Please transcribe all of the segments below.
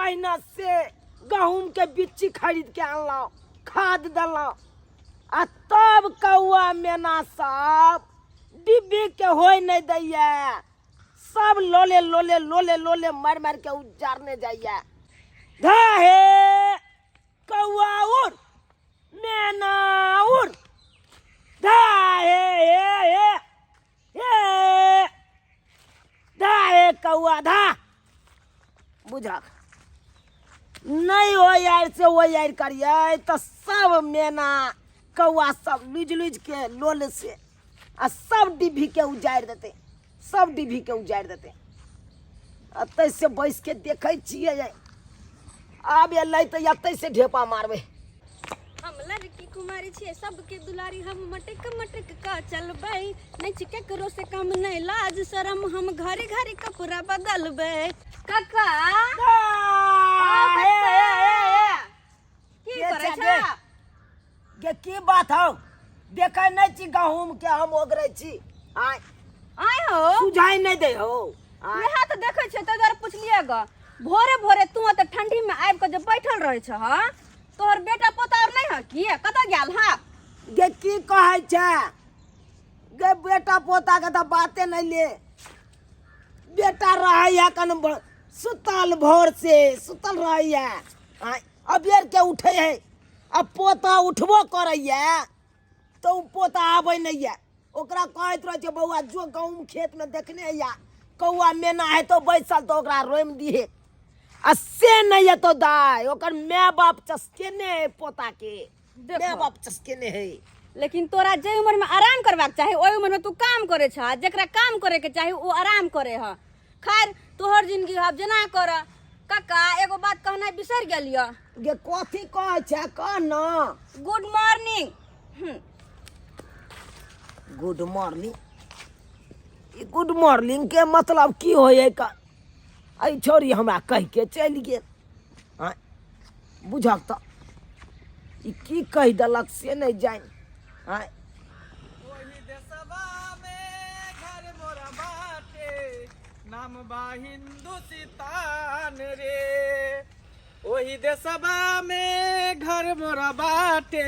मेहनत से गहूम के बिच्ची खरीद के अनलहुँ, खाद देलहुँ, आ तब कौआ मेना सब डिब्बी के होय नहि दैया, सब लोले लोले लोले लोले मारि मारि के उजारने जाइया। धाहे कौआ उड़ मेना उड़, धाहे हे हे हे धाहे कौआ धा। बुझक नहि ओ यार से ओ यार करियै तऽ सब मेना कौआ सब लुझि लुझि के लोल से आ सब डिब्बी के उजाड़ि देतै, सब डिब्बी के उजाड़ि देतै। एतै से बैस के देखै छियै, आब एलै तऽ एतै से ढेपा मारबै। हम लड़की कुमारी छियै सबके दुलारी, हम मटक मटक का चलबै, नहि छी केकरो से कम, नहि लाज शरम, हम घरे घरे कपड़ा बदलबै। काका की के करै छै छ? गे? गे की बात हौ, देखै नहि छी गहूम के हम ओगरै छी? आय आय हो, सुझाइ नहि दै हौ। आय इएह तऽ देखै छियै, ताहि दुआरे पुछलियै ग। भोरे भोरे तू ओतऽ ठंडी में आबि कऽ जे बैठल रहै छह, तोहर बेटा पोता और नहि हँ की? कतऽ गेल हँ? गे की कहै छै गे, बेटा पोता के तऽ बाते नहि ले। बेटा रहैया कन सुतल, भोर से सुतल रहैया, आय अबेर के उठे है। आ पोता उठबो करैया तऽ ओ पोता आबै नहि यऽ। ओकरा कहैत रहै छै, बौआ जो गहूम खेतमे देखने या कौआ मेना हेतौ बैसल तऽ ओकरा रोमि दिहे, आ से नहि एतौ दाइ। ओकर माय बाप चसकेने है पोताके, देखो। माय बाप चसकेने है। लेकिन तोरा जे उम्र में आराम करबाक चाही ओहि उम्र में तू काम करे छह, जेकरा काम करे के चाही ओ आराम करे ह। खैर तोहर जिंदगी हब, जेना कर। काका एगो बात कहनाइ बिसरि गेलियऽ। गे कथी कहै छै, कह न। Good morning. Good morning? ई गुड मॉर्निंग के मतलब की होइए का? एहि छौड़ी हमरा कहि के चलि गेल। आँय बुझक तऽ ई की कहि देलक से नहि जानि। आँय ओही देशवा में घर मोरा बाटे, नाम बा हिंदुस्तान रे। ओही देशवा में घर मोरा बाटे,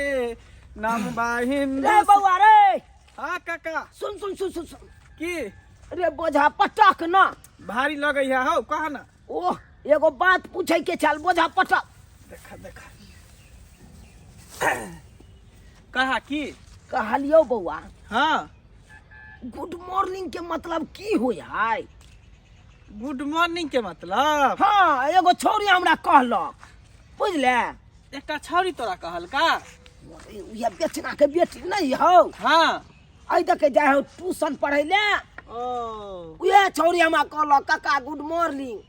नाम बा रे हिंदुस्तान। बौआ रे। हाँ काका। सुन सुन सुन सुन सुन। की रे? बोझा पटक न। भारी लगै है हौ, कह ना। ओह एगो बात पूछे के चल, बोझा पटक। देखा देखा, कहा की? कहलियौ बौआ। हाँ। गुड मॉर्निंग के मतलब की होय है? गुड मॉर्निंग के मतलब? हाँ, एगो छौरी हमरा कहलक, बुझले? एकटा छौरी तोरा कहलका? उहे बेचना के बेटी नहीं हौ? हाँ। एहि देखे जाइ हौ ट्यूशन पढ़ै ले। ओ उहे छौरी हमरा कहलक, काका गुड मॉर्निंग।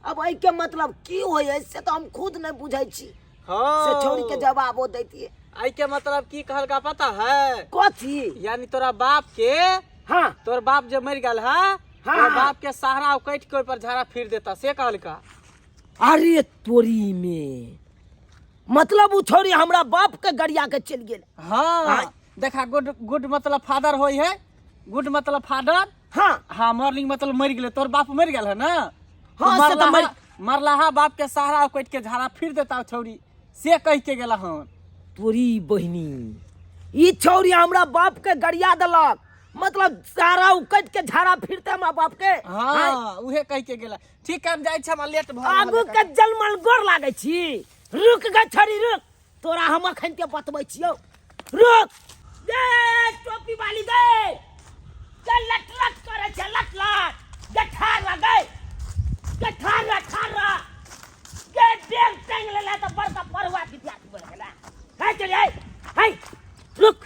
अब एहि के मतलब की होय है से तऽ हम खुद नहीं बुझै छी। हाँ से छौरी के जवाब ओ दैतियै। एहि के मतलब की कहलका पता है? कथी? यानी तोरा बाप के, हाँ, तोर बाप जे मरि गेल है, हाँ। तोरा बाप के सहारा कटि के ओहि पर झाड़ा फिर देता, से कहलका। अरे तोरी में, मतलब उ छौरी हमरा बाप के गरिया के चलि गेल। हाँ। हाँ। देखा, गुड गुड मतलब फादर होई है, गुड मतलब फादर। हाँ। हाँ, मॉर्निंग मतलब मरि गेलै, तोर बाप मरि गेल है ना? हाँ, से तऽ मरि- मरलाहा बाप के सहारा कटि के झाड़ा फिर देता छौरी, से कह के गेला हन। तोरी बहिनी, ई छौरी हमरा बाप के गरिया देलक, मतलब सारा उकट के झाड़ा फिरते हमरा बाप के। हाँ, उहे कह के गेला। ठीक है, हम जाइ छी, हमरा लेट भऽ रहल आगू है। के जलमल गोर लागै छी। रुक गे छड़ी रुक, तोरा हम अखन के बतबै छियौ, रुक। गे टोपी वाली गे, चल लट लट करे छै, लट लट। गे ठार रह गे, गे ठार रह, ठार रह गे। बेग टांग लेला तऽ बड़का पढ़ुआ विद्यार्थी बन गेला। हे चल, हे हे रुक।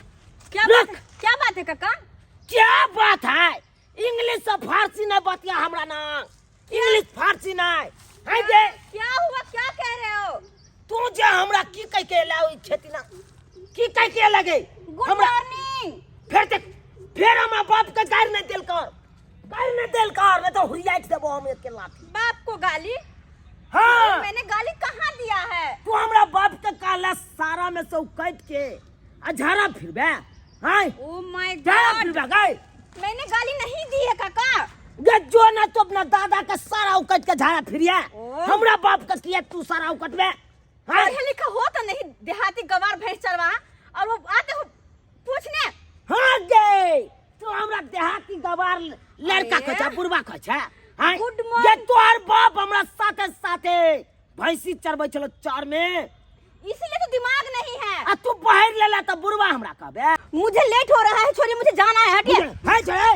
क्या रुक। बात है? क्या बात है काका? क्या बात है? इंग्लिश से फारसी नहीं बतिया हमरा ना, इंग्लिश फारसी नहीं है जे। क्या हुआ, क्या कह रहे हो? तू जे हमरा की कह के एला ओइ खेती ना, की कह के लगे? गुड हमरा मॉर्निंग। फेर ते फेर हमरा बाप के गारि नहीं देल कर, गारि नहीं देल कर, नहीं तो हुरियाट देबो हम एक के लाठी। बाप को गाली? हाँ। मैंने गाली कहाँ दिया है? तू हमरा बाप के कहला सारा में से काट के आ झाड़ा फिरबे। हाय ओ my झाड़ा गॉड, फिरबे गई। मैंने गाली नहीं दी है काका। गे जो ना तो अपना दादा के सारा उकट के झाड़ा फिरिया। ओ। हमरा बाप के किया तू सारा उकटबे? हाँ? पढ़े लिखा हो तो नहीं, देहाती गवार भैंस चरवा और वो आते हो पूछने। हाँ गे, तू हमरा देहाती गवार लड़का अरे। कहै बुढ़वा कहै? हाँ? Good morning. गे तोहर बाप हमरा साथे साथे भैंसी चरबै छलो चार में, इसीलिए तो दिमाग नहीं है। आ तू बहर लेला त बुढ़वा हमरा कहबे। मुझे लेट हो रहा है, छोड़िए, मुझे जाना है, हटिए। है छोड़े,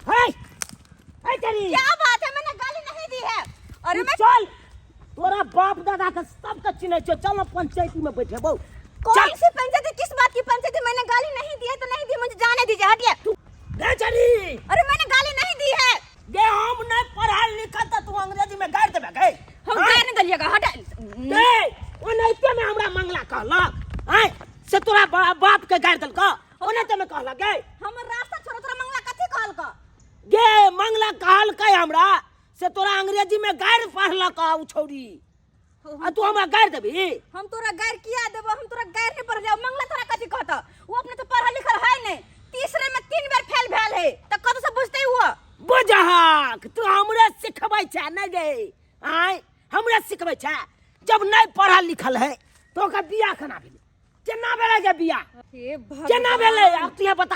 है है तेरी क्या बात है, मैंने गाली नहीं दी है। अरे मैं चल, तोरा बाप दादा के सबके चिन्है छौ, चल ना पंचायती में बैठेबौ। कौन सी पंचायत, किस बात की पंचायत? मैंने गाली नहीं दी है तो नहीं दी, मुझे जाने दीजिए, हटिए। गे चली। अरे मैंने गाली नहीं दी है। गे हम नहीं पढ़ल लिखल त तू अंग्रेजी में गारि देबे गे? हम गाली नहीं दिलिएगा, हट। गे ओनाहिते में हमरा मंगला कहलक, आय से तोरा बाप के गारि देलक, ओनाहिते में कहलक गे। हमर रास्ता छोड़, तोरा मंगला कथी कहलक? गे मंगला कहलकै हमरा से तोरा अंग्रेजी में गारि पढ़लक उ छौरी, आ तू हमरा गारि देबही? हम तोरा गारि किया देबो? हम तोरा गारि नहीं पढ़लियो। मंगला तोरा कथी कहत? वो अपने तो पढ़ल लिखल है नहीं, तीसरे में 3 बेर फेल भेल है, त कत से बुझते हुआ? बुझहक, तू हमरे सिखबै छै ने गे? आय हमरे सिखबै छै? जब नहीं पढ़ल लिखल है तो ओकर बियाह केना भेलै? केना भेलै गे बियाह? हे भगवान, केना भेलै आब तू बता।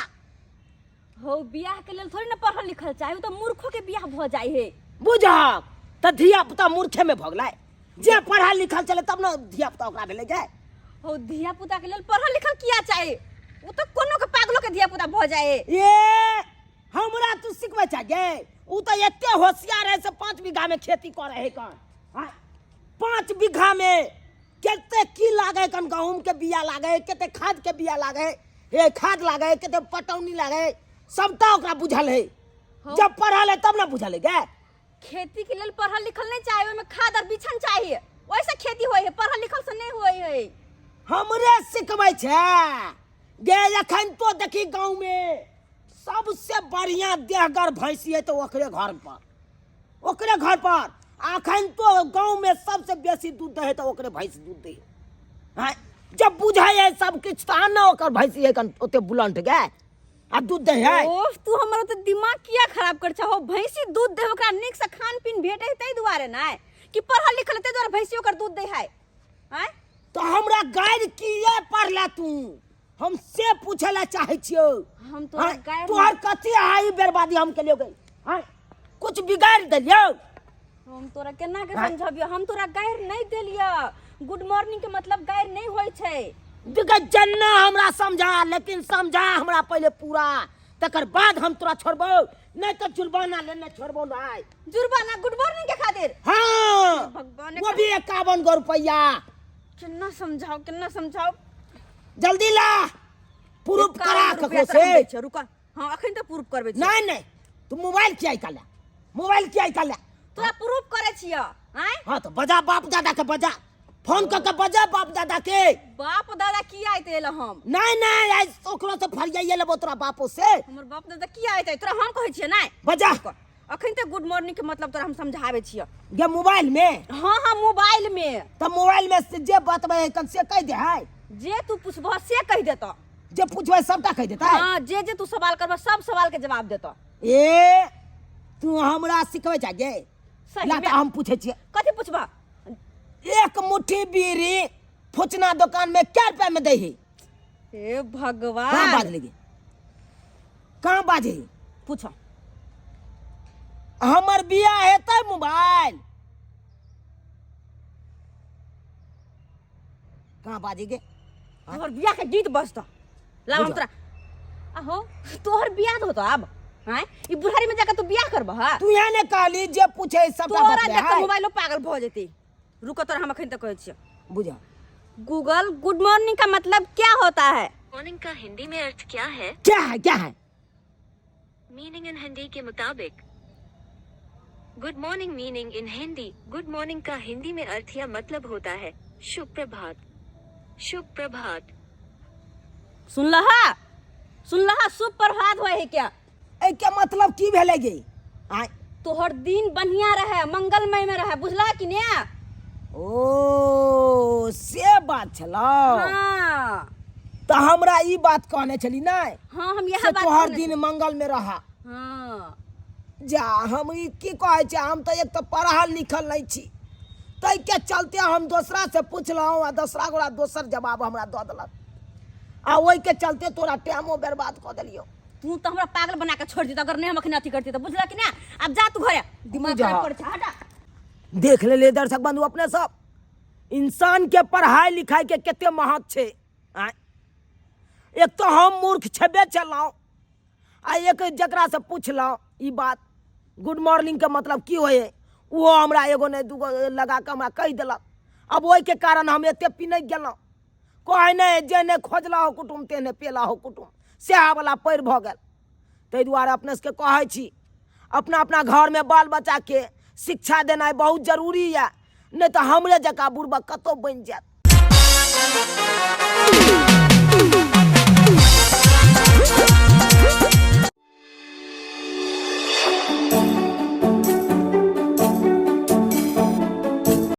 हो बियाह के लेल थोड़ी ना पढ़ल लिखल चाही, तो मूर्खो के बियाह भ जाय है। बुझहक त धिया पुता मूर्खे में भऽ गेलै, जे पढ़ल लिखल छलै तब ने धिया पुता ओकरा भेलै गे। हो धिया पुता के लेल पढ़ल लिखल किया चाही? वो तो कोनो के पागलो के धिया पुता भ जाय है। ए हमरा तू सिखबै छै गे? उ त एते होशियार है से 5 बीघा में खेती करे है कन। हाँ, 5 बीघा में कते की लागे कन? गहूम के बिया लागे, कते खाद के बिया लागे, हे खाद लागे, कते पटौनी लागे, सबटा ओकरा बुझल है। जब पढ़ल है तब ना बुझल है गे। खेती के लेल पढ़ल लिखल नहीं चाहिए, ओहिमे खाद और बिछन चाहिए, वैसे खेती होय है, पढ़ल लिखल से नहीं होय है। हमरे सिखबै छै गे? एखन तो देखी गाँव में सबसे बढ़िया देहगर भैंसी है तो ओकरे घर पर, ओकरे घर पर अखन तो गाँव में सबसे बेसी दूध दे है तो ओकरे भैंस दूध दे है। जब बुझै है सब किछु तहन ने ओकर भैंसी है कन ओते बुलंद गे आ दूध दे है। ओफ, तू हमर ओते दिमाग किया खराब कर छहो? भैंसी दूध दे ओकरा नीक से खान पीन भेटे है ताहि दुआरे ने, कि पढ़ल लिखल ताहि दुआरे भैंसी ओकर दूध दे है? आँय तो हमरा गारि किए पढ़ला तू, हम से पूछे ला चाहे छियो। हम तोरा गारि तोहर कथी है ई बर्बादी हम केलियो गई? हाँ, कुछ बिगाड़ देलियो? हम तोरा केना के समझबियो? हम तोरा गारि नहीं देलियो। गुड मॉर्निंग के मतलब गारि नहीं होय छै। देख जन्ना हमरा समझा, लेकिन समझा हमरा पहले पूरा, तकर बाद हम तोरा छोड़बो, नहीं तो जुर्माना लेने छोड़बो नहीं। जुर्माना गुड मॉर्निंग के खातिर? हाँ। भगवान, वो भी 51 गो रुपया। केना समझाओ, केना समझाओ? जल्दी ला, प्रूफ करा ककरो से। रुका, हाँ अखन तो प्रूफ करबे छी। नहीं नहीं, तू मोबाइल किया निकाल, मोबाइल किया निकाल? तोरा प्रूफ करे छियो? आँय हाँ तो बजा बाप दादा के, बजा फोन कर के बजा बाप दादा के। बाप दादा किया आइते एल हम? नहीं नहीं, आज ओकरो से फरियाइए लेबो तोरा बापो से। हमर बाप दादा किया आइते तोरा हम कहै छियै नै? बजा अखन तो गुड मॉर्निंग के मतलब तोरा हम समझाबै छियो। गे मोबाइल में? हाँ हाँ मोबाइल में। तो मोबाइल में से जे बतबै है कन से कह दे है? जे तू पूछबह से कह देतो। जे पूछबै सबटा कह देता है? हाँ, जे जे तू सवाल करबह सब सवाल के जवाब देतो। ए तू हमरा सिखबै छै गे? सही ला में। तऽ हम पूछै छियै। कथी पूछबह? एक मुट्ठी बीड़ी फुचना दुकान में क्या रुपया में दे है? हे भगवान, कहाँ बाज लगे, कहाँ बाजे? पूछो। हमर बियाह हेतै मोबाइल कहाँ बाजे गे? तोहर बियाह के गीत बजतो, लाव हम बुझल। तोरा। अहो तोहर बियाह होतो अब? हैं, ई बुढ़ारी में जाके तू बियाह करबह? तू यहाँ ने कहली जे पूछे सबटा तोरा बतले देख के है। मोबाइलो पागल भ जेती। रुको तोरा हम अखन तक कहै छियो। बुझा। गूगल, गुड मॉर्निंग का मतलब क्या होता है? मॉर्निंग का हिंदी में अर्थ क्या है? क्या है, क्या है? मीनिंग इन हिंदी के मुताबिक good morning meaning in Hindi. Good morning का हिंदी में अर्थ या मतलब होता है शुभ प्रभात, शुभ प्रभात। सुन लहा, सुन लहा, शुभ प्रभात होय है क्या? ए के मतलब की भेलै गे? आय तोहर दिन बढ़िया रहे, मंगलमय में रहे, बुझला कि ने? ओ से बात छलो। हाँ। तऽ हमरा ई बात कहने छली नै? हाँ, हम यह से बात तोहर कहने दिन मंगल में रहा। हाँ। जा हम ई की कहै छै, हम तऽ एक तऽ पढ़ल लिखल नहि छी, ताहिके चलते हम दोसरासँ पुछलहुँ आ दोसरा गोरा दोसर जवाब हमरा दऽ देलक, आ ओहिके चलते तोरा टाइमो बर्बाद कऽ देलियौ। तू तऽ हमरा पागल बना के छोड़ दी अगर नहीं हम अखन अथी करती तऽ, बुझलक कि ना? आब जा तू घरे, दिमाग जा। खराब कर छै, हटा। देख लेलियै दर्शक बंधु अपने सब, इंसान के पढ़ाई लिखाई के कते महत्व छै। आँय, एक तऽ हम मूर्ख छेबे छलहुँ, आ एक जकरासँ पुछलहुँ ई बात गुड मॉर्निंगके मतलब की होइ हइ, ओहो हमरा एगो नहि दूगो लगा कऽ हमरा कहि देलक। आब ओहिके कारण हम एते पिनकि गेलहुँ। कहै नहि जे नहि खोजला हो कुटुम तेहने पेला हो कुटुम, सएह वला पैर भऽ गेल। ताहि दुआरे अपने सबके कहै छी, अपना अपना घरमे बाल बच्चाके शिक्षा देनाइ बहुत जरूरी यऽ, नहि तऽ हमरे जकाँ बुड़बक कतहु बनि जायत।